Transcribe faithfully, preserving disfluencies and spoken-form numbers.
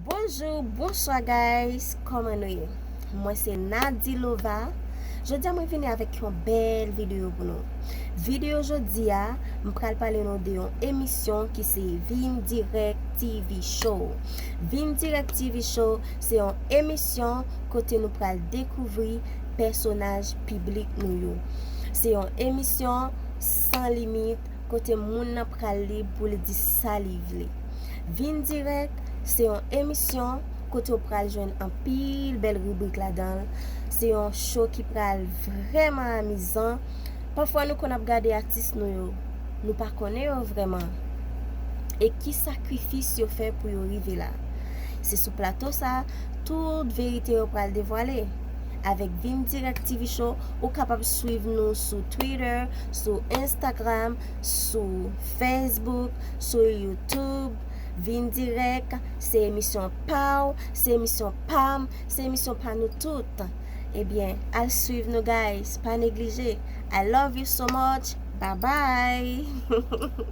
Bonjou, bonswa guys, kòman nou ye? Mwen se Nadilova. Jodi a mwen vini avèk yon bèl videyo pou nou. Videyo jodi a, m pral pale nou de yon emisyon ki se Vin Dirèk T V Show. Vin Dirèk T V Show se yon emisyon kote nou pral dekouvri pèsonaj piblik nou yo. Se yon emisyon san limit kote moun nan pral lib pou li di sa li vle. Vin Dirèk se yon emisyon kote w pral jwenn anpil bèl ribrik ladan l. Se yon show ki pral vrèman amizan. Pafwa nou konn ap gade atis nou yo, nou pa konnen yo vrèman. E ki sakrifis yo fè pou yo rive la. Se sou plato sa, tout verite yo pral devwale. Avèk Vin Dirèk T V Show, ou kapab swiv nou sou Twitter, sou Instagram, sou Facebook, sou YouTube. Vin Dirèk, se emisyon pa w, se emisyon pa m, se emisyon pa nou tout. Ebyen, al swiv nou guys, pa neglije. I love you so much. Bye bye.